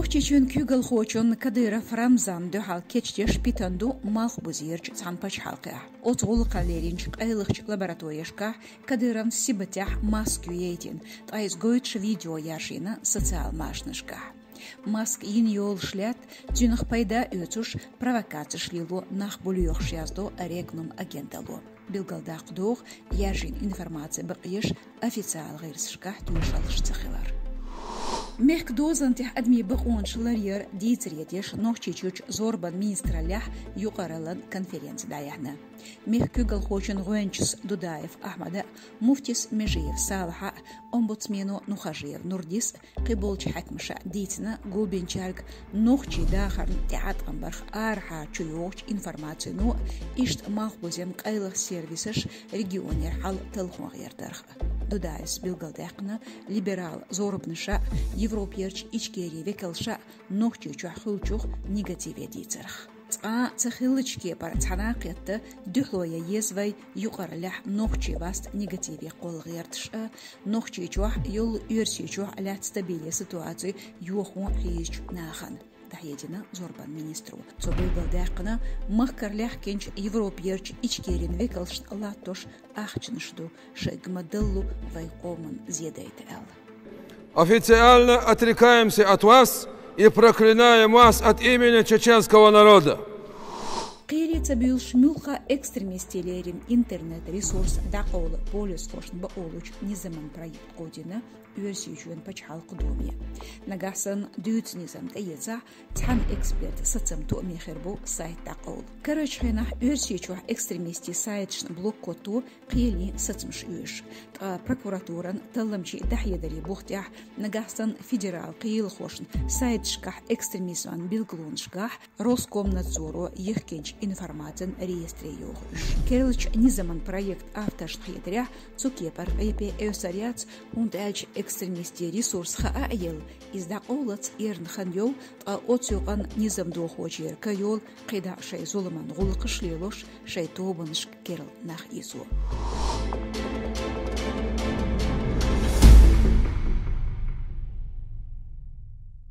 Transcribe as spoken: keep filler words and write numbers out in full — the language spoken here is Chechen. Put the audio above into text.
Чечен куьйгалхочун Кадыров Рамзанна дуьхьал кечдеш питана ду Малхбузерчу цхьана пачхьалкхехь. Оцу гӀуллакхах леринчу къайлахчу лабораторешкахь Кадыровн сибатехь маск ю яйтина, ткъа иза гойтуш видео яржийна социал машанашкахь. Маск йина йолуш лаьтта, цуьнах пайда оьцуш, провокацеш лело нах бу лоьхуш, яздо Регнум агенталло. Билгалдаккха догӀу, яржийна информаци бакъ еш официал гӀирсашкахь тоьшаллаш ца хилар. Мехкан дозанна тӀехь адамийн бакъонаш ларъяр дийцаре деш Нохчийчуьрчу зорбанан министраллехь юкъараллин конференци дӀаяьхьна. Мехкан куьйгалхочун гӀоьнчас Дудаев Ахьмада, муфтис Межиев Салахьа, омбудсмено Нухажиев Нурдис, кхиболчу хьаькамаша дийцина гулбинчаьрга нохчийн дахарна тӀеӀаткъам барх арахьара чу йогӀучу информацино, иштта Малхбузен къайлаха сервисаш регионера хьал талхо гӀертарх. Дудаевс билгалдаьккхина, либерал зорбанаша, Европерчу Ичкерин векалша Нохчийчохь хуьлучух негативе дийцарх. Цкъа а ца хиллачу кепара цхьана а кхетта, дуьхьало ян еза вай юкъараллехь нохчийн васт негативе кхолла гӀерташ а, Нохчийчохь йолу Оьрсийчохь лаьцна стабиле ситуаци йохо хьийзачу нахана, дӀахьедина зорбанан министро. Цо билгалдаьккхина, махкара лаьхкинчу Европерчу Ичкерин векалшна латтош ахчанаш ду, шайга ма-даллу вайн къоман зен дайта аьлла. Официально отрекаемся от вас и проклинаем вас от имени чеченского народа. Кхеле ца буьйлуш муьлхха а экстремистийн лерина интернет-ресурс дӀакъовла полисхошна бакъолучу низаман проект кховдийна Оьрсийчоьнан пачхьалкхан думе. Нагахь санна дуьйцу низам тӀеэцахь, цхьана эксперта сацам тоаме хир бу сайт дӀакъовла. Карарчу хенахь Оьрсийчохь экстремистийн сайташна блок кхетто кхеле сацамаш оьшу. Ткъа прокуратуран талламчийн дӀахьедарийн бух тӀехь нагахь санна федерал кхелахошна сайташкахь экстремизман билгалонашкахь Роскомнадзоро йихкинчу информацин реестре йоху уьш. Керлачу низаман проект авторшна хетарехь, цу кепара къепе эвсар яц, хӀунда аьлча экстремистийн ресурс хаа а елла, иза дӀакъовлац эрна хан йолу, ткъа оцу юкъанна низам дохочеран ка йолу кхидӀа шайн зуламан гӀуллакхаш лелош, шайн тобанашка керла нах ийзо.